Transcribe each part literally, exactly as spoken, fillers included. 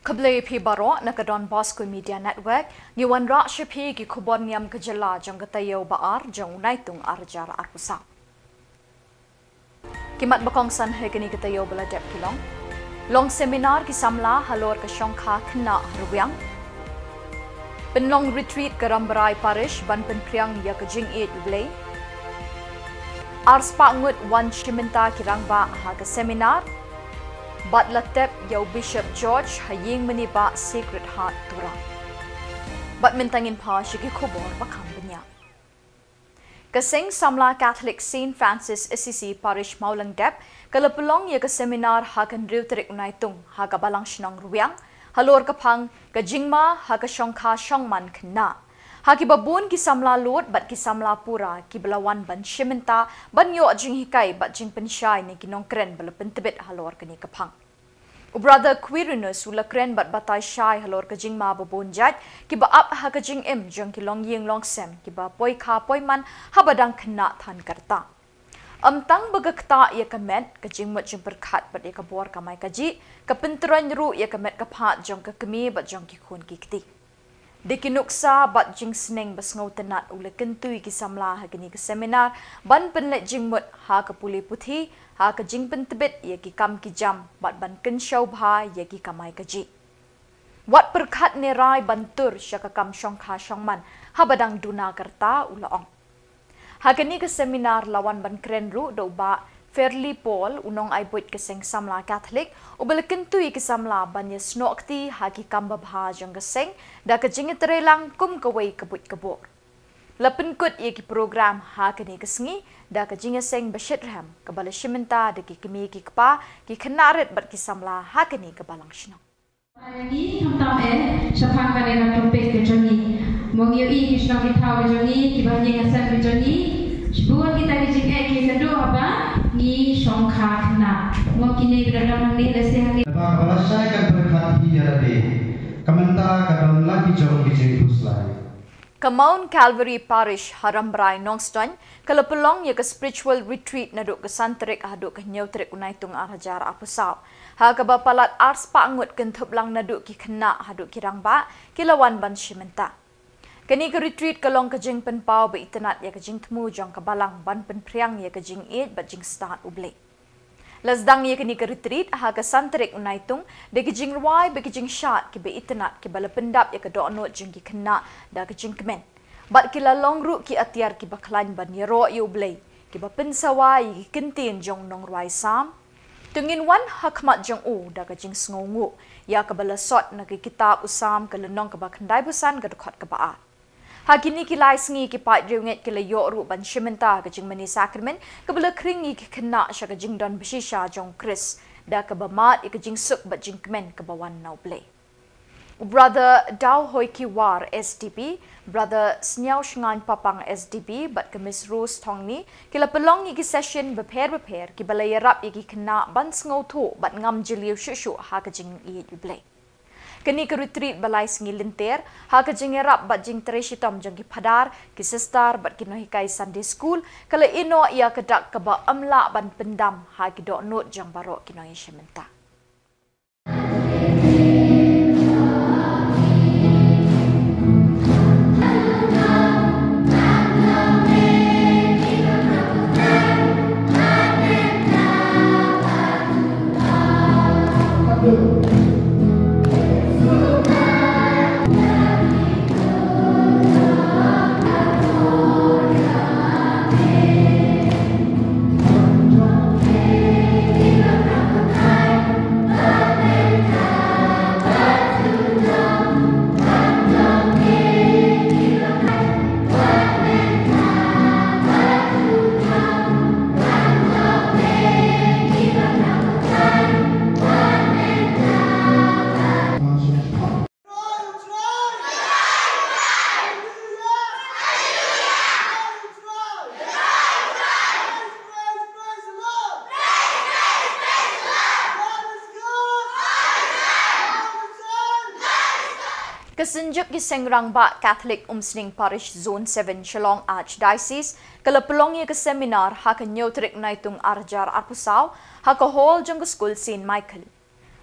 Khublei phi baroh na ka Don Bosco Media Network, ngi wanrah sha phi ki khubor niam ka jylla jong ka taïew ba ar jong u Naitung arhajar arphew saw. Ki mat ba kongsan ha kane ka taïew ba la dep ki long: long seminar ki samla halor ka shongkha khynnah ha Rwiang. Pynlong retreat ka Rambrai Parish ban pynphriang ïa ka jingïeit U Blei. Arspah ngut wan shim bynta ki rangbah ha ka seminar. Bad la tep ïa u Bishop George ha ïing mane bah Sacred Heart Tura. Bad mynta ngin phai sha ki khubor ba kham bniah. Ka Seng Samla Catholic Saint Francis Assisi Parish Mawlyngdep ka la pynlong ïa ka seminar ha ka hynriew tarik u Naitung ha ka Balang Shnong Rwiang, halor ka phang ka jingma ha ka shongkha shongman khynnah. Ha kiba bun ki samla lud bad ki samla pura kiba la wan ban shim bynta ban ïoh jinghikai bad jingpynshai na ki nongkren ba la pyntbit halor kane ka phang. U Brother Quirinus u la kren bad batai shai halor ka jingma ba bun jait kiba ap ha ka jingim jong ki longïing longsem kiba poi kha poi man haba dang khynnah than ka rta. Ym tang ba ka ktah ïa ka met, ka jingmut jingpyrkhat bad ïa ka bor kamai kajih, ka pyntroiñ ruh ïa ka met ka phad jong ka kmie bad jong ki khun ki kti. Da ki nuksa bad jingsneng ba sngewtynnat u la kyntu ïa ki samla ha kane ka seminar ban pynleit jingmut ha ka pule puthi, ha ka jingpyntbit ïa ki kam ki jam bad ban kynshew bha ïa ki kamai kajih. Wat pyrkhat ne rai ban tur sha ka kam shongkha shongman haba dang duna ka rta, u la ong. Ha kane ka seminar la wan ban kren ruh da u Bah Fairley Paul, u nongai buit ka Seng Samla Catholic, uba la kyntu ïa ki samla ban ïasnoh kti ha ki kam babha jong ka seng da ka jingïatreilang kum kawei ka buit ka bor. La pynkut ïa ki program ha kane ka sngi da ka jingïaseng ba shitrhem kaba la shim bynta da ki kmie ki kpa, ki khynnah rit bad ki samla ha kane ka Balang Shnong. Ngi khamtam eh shaphang kane ka topic ka jong ngi. Mo ngi ïohi ki shnong ki thaw ka jong ngi, kiba ha ïing ha sem ka jong ngi, shibun kita ki jingeh ki naduh haba ngi shongkha khynnah. Mo kine ki dang dang hangne lehse hangne. Naba kaba lashai kan pyrkhat hi ïa lade, ka mynta ka don la ki jong ki jingphuslai. Ka Mount Calvary Parish ha Rambrai Nongstoiñ ka la pynlong ïa ka spiritual retreat naduh ka san tarik haduh ka hynñiew tarik u Naitung arhajar arphew saw, ha kaba palat arspah ngut kynthup lang naduh ki khynnah haduh ki rangbah ki la wan ban shim bynta. Kane ka retreat ka long ka jingpynpaw ba itynnat ïa ka jingthmu jong ka balang ban pynphriang ïa ka jingïeit bad jingstad U Blei. La sdang ïa kane ka retreat ha ka san tarik u Naitung da ki jingrwai bad ki jingshad kiba itynnat kiba la pyndap ïa ka dohnud jong ki khynnah da ka jingkmen. Bad ki la long ruh ki atiar kiba khlaiñ ban ïaroh ïa U Blei, kiba pynsawa ïa ki kyntien jong u nongrwai Salm: To ngin wan ha khmat jong u da ka jingsngewnguh, ïa kaba la sot na ka kitab u Salm ka lynnong kaba khyndaiphew san ka dkhot kaba ar. Ha kine ki lai sngi ki paid riewngeit ki la ïoh ruh ban shim bynta ha ka jingmane sakramen kaba la khring ïa ki khynnah sha ka jingdon bashisha jong u Khrist, da kaba mad ïa ka jingsuk bad jingkmen kaba wan na U Blei. U Brother Daw Hoi Ki War S D B, Brother Sniaw Shngain Papang S D B bad ka Miss Rose Thongni ki la pynlong ïa ki session bapher bapher kiba la ïarap ïa ki khynnah ban sngewthuh bad ngam jylliew shuh shuh ha ka jingïeit U Blei. Kane ka retreat ba lai sngi lynter, ha ka jingïarap bad jingtrei shitom jong ki phadar, ki sister bad ki nonghikai Sunday School, ka la ïehnoh ïa ka dak kaba ym lah ban pyndam ha ki dohnud jong baroh ki nongïashim bynta. Ka Synjuk ki Seng Rangbah Catholic Umsning Parish Zone seven Shillong Archdiocese ka la pynlong ïa ka seminar ha ka hynñiew tarik Naitung arhajar arphew saw ha ka hall jong ka skul Saint Michael.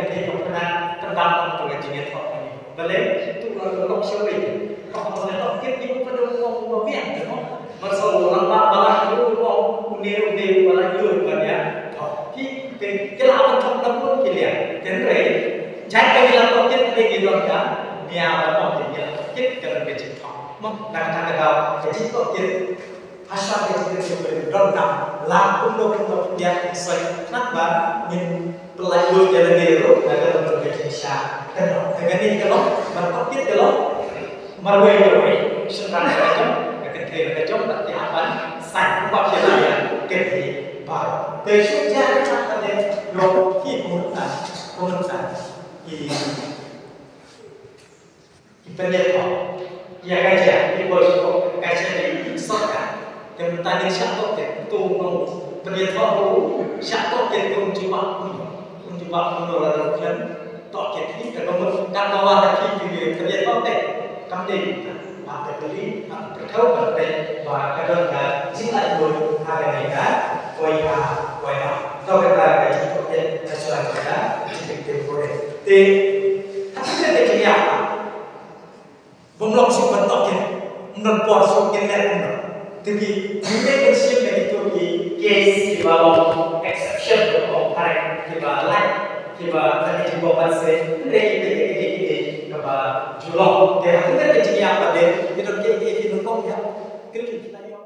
kynthei ka pynah pyndap ong to ka jingïathoh kane. Balei? To la lok shawei. Hok to ne to kit ni ko pynah ong ong biang te mo. Mar sa u lang ba ba la u ong une une ba la u ba ïa. To ki ki ki la ban thok na pun ki lia. Hynrei jai ka ïa la to kit te ki don ka nia ba to ki ïa la to kit ka don ka jingthok. Mo na ka ta ka daw ka jingthok kit. Hasha ka jingkyrkhu ka don tam la kumno kumno pynbiang ki soi khnang ba ngin pynlait lut ïa lade ruh na ka don ka jingshisha. Ka don ka kane ka long ban tohkit ka long marwei marwei. Shynrang ka jong ka kynthei ka jong ba ki hap ban saiñ kumba ki la ïa kynthei baroh. Te shu ïa ka kane long ki kumta kumta ki Ki pynïathoh ïa ka jia, ki boi shuh ka jia ki sorkar. Te mynta ngin shah tohkit, to ngin pynïathoh ruh, shah tohkit to jubab kumno, jubab kumno la dang khlem tohkit hi, ka dang ka dawa na ki ki pynïathoh te. Kam dei kumta, ba ka kali, ba ka pyrthei, ba ka pyrthei, ba ka don ka jinglaitluid ha kane ka, koi ha, koi ha. To kata ka jingtohkit, ka shuwa ka jingtohkit, koi. Te, ha kane ka jingïa, Bym long shuh ban tohkit, ym don por shuh kin leh kumno. Te ki, ngi leh ban shim na kito ki case kiba long exception, kiba long phareng, kiba lai, kiba tang ki jingbuh ban se, hynrei ki dei ki dei ki dei kaba ju long. Te ha kane ka jingïa pat de, ki don ki ki ki nyngkong ïa, ki don ki la ïoh.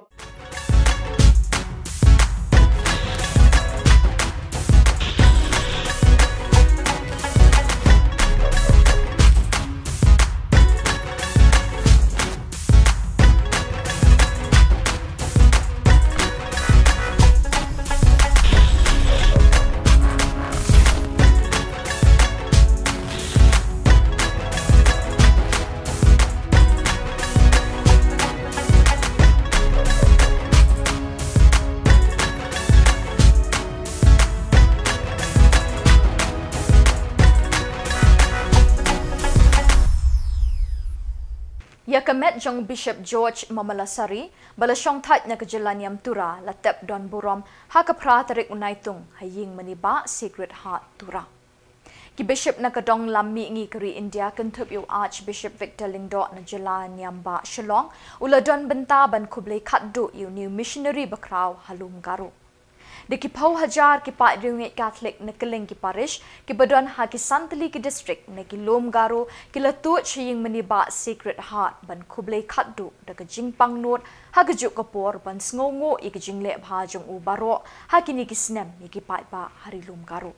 Ïa ka met jong Bishop George Mamalasari, ba la shongthait na ka jylla Niamtura, la tep don burom ha ka phra tarik u Naitung ha ïing mane Bah Sacred Heart Tura. Ki bishop na ka dong lam mihngi ka ri India kynthup ïa u Archbishop Victor Lyngdoh na jylla Niam Bah Shillong, u la don bynta ban khublei khatduh ïa u new missionary ba khraw ha lum Garo. Da ki phew hajar ki paid riewngeit Katholik na kylleng ki parish kiba don ha ki san tylli ki district na ki lum Garo ki la tuid sha ïing mane bah Sacred Heart ban khublei khatduh da ka jingpang nud ha kajuh ka por ban sngewnguh ïa ka jingleh bha jong u baroh ha kine ki snem ïa ki paidbah ha ri lum Garo.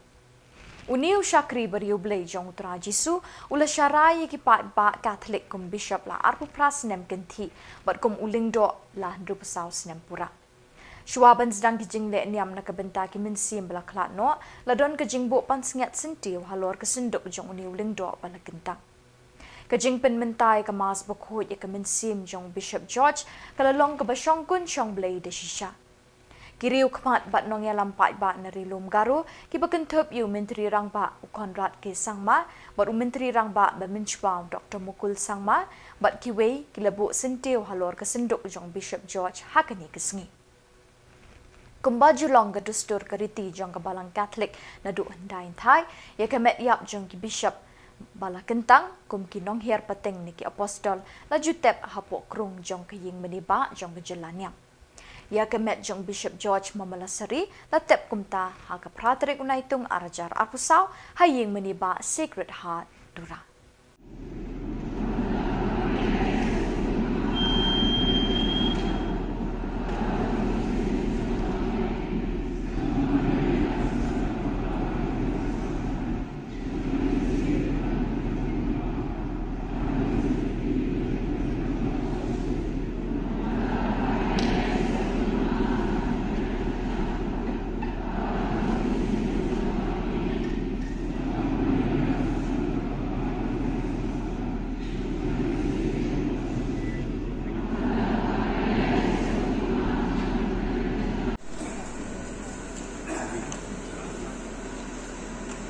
Une u shakri bariewblei jong u Trai Jisu u la sharai ïa ki paidbah Katholik kum bishop la arphew phra snem kynthih bad kum u lyngdoh la hynriewphew saw snem pura. Shuwa ban sdang ki jingleh niam na ka bynta ki mynsiem ba la khlad noh, la don ka jingbuh pansngiat syntiew halor ka synduk jong une u lyngdoh ba la kyntang. Ka jingpynmynta ïa ka Mass bakhuid ïa ka mynsiem jong u Bishop George ka la long kaba shongkun shongblei da shisha. Ki riewkhmat bad nongïalam paidbah na ri lum Garo kiba kynthup ïa u Myntri Rangbah u Conrad K Sangma bad u Myntri Rangbah ba mynshuwa u Doktor Mukul Sangma bad kiwei ki la buh syntiew halor ka synduk jong u Bishop George ha kane ka sngi. Kumba ju long ka dustur ka riti jong ka Balang Katholik naduh hyndai hynthai, ïa ka met ïap jong ki bishop ba la kyntang kum ki nonghiar pateng ne ki apostol la ju tep hapoh krung jong ka ïing mane bah jong ka jylla niam. Ïa ka met jong Bishop George Mamalasari la tep kumta ha ka phra tarik u Naitung ar hajar arphew saw ha ïing mane bah Sacred Heart, Tura.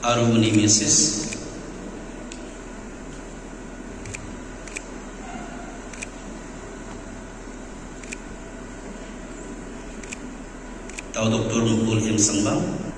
Harmony Message. Tau Doktor Mukul Him Sangbang.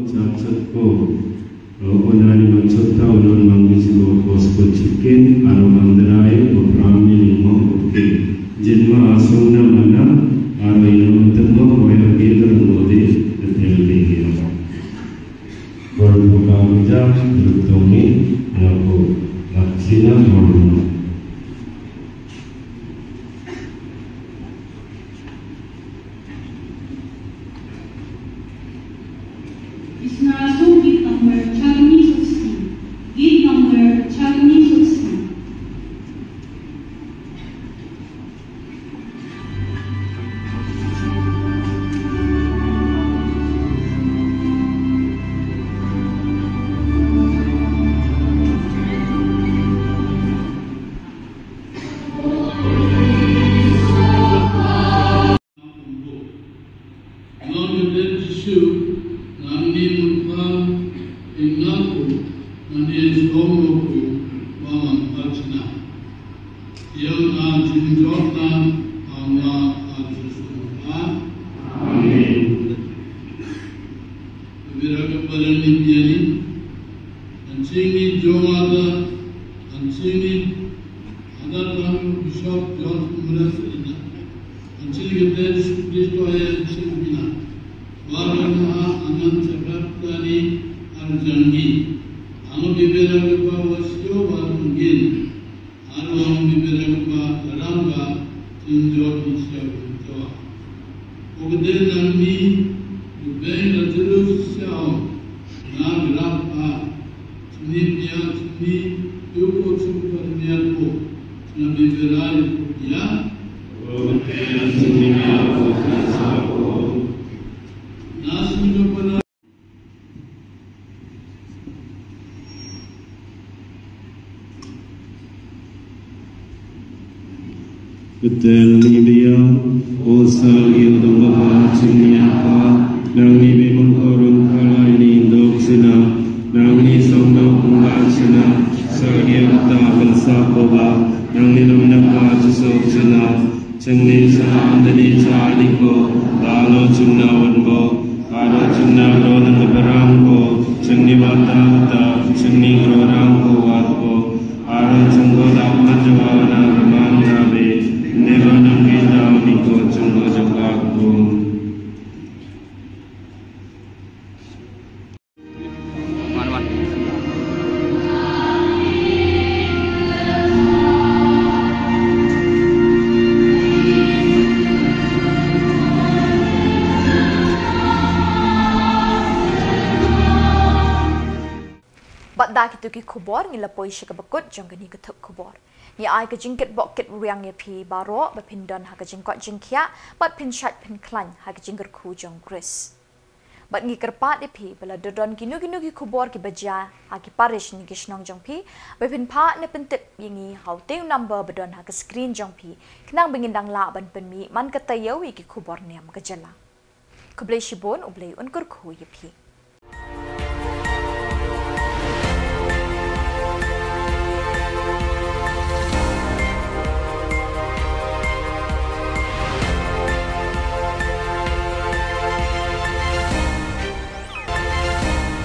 Chapchap ko, o nani machot ta ulon mangi si ko kos ko chicken, aro mandrai, o brahmi limo, oke. Jinma asong na mana, aro ino tengok, o ya gedra ngode, etel dege. Bor buka buja, bertongi, nako, laksina, morno. Mama Archana. Yau na jinjok na Mama Archana. Amen. Bira ka parani piani. Anchini jongada, anchini ada tam Bishop George Mulas ina. Anchini kete Kristo ya anchini ina. Barana anan chakap tani arjangi. Anu bibera ke bawa sio barungin. Arwang bibera ba ramba tinjo di siaw tinjo. Ogde nangni bibeng rajulu siaw na grapa. Chini pia chini yuko chuko pia ko. China bibera ya. Ogde nangni bibera ko. Na sumino pada Betel ni dia, o sa yu dong ba chini apa, nang ni bi mengkorun kala ini dok sina, nang ni song dok pungga sina, sa dia ta bensa poba, nang ni dong napa chusok sina, Chengni sa dani cha ni ko, dalo chengna wan ko, aro chengna ro nang berang ko, chengni bata bata, chengni ro rang ko wat ko, aro chengko dak na jawa na ramang na be, ne ba nang kita ni ko chengko jaka ko. Wan, wan. Bad da kito ki khubor ngi la poi sha kaba kut jong kane ka thup khubor. Ngi ai ka jingkitbok kitrwiang ïa phi baroh ba phin don ha ka jingkoit jingkhiah bad phin shait phin khlaiñ ha ka jingkyrkhu jong Khrist. Bad ngi kyrpad ïa phi ba lada don kino kino ki khubor kiba jia ha ki parish ne ki shnong jong phi, ba phin phah ne pyntip ïa ngi ha utei u number ba don ha ka screen jong phi, khnang ba ngin dang lah ban pynmih man ka taïew ïa ki khubor niam ka jylla. Khublei shibun, U Blei un kyrkhu ïa phi.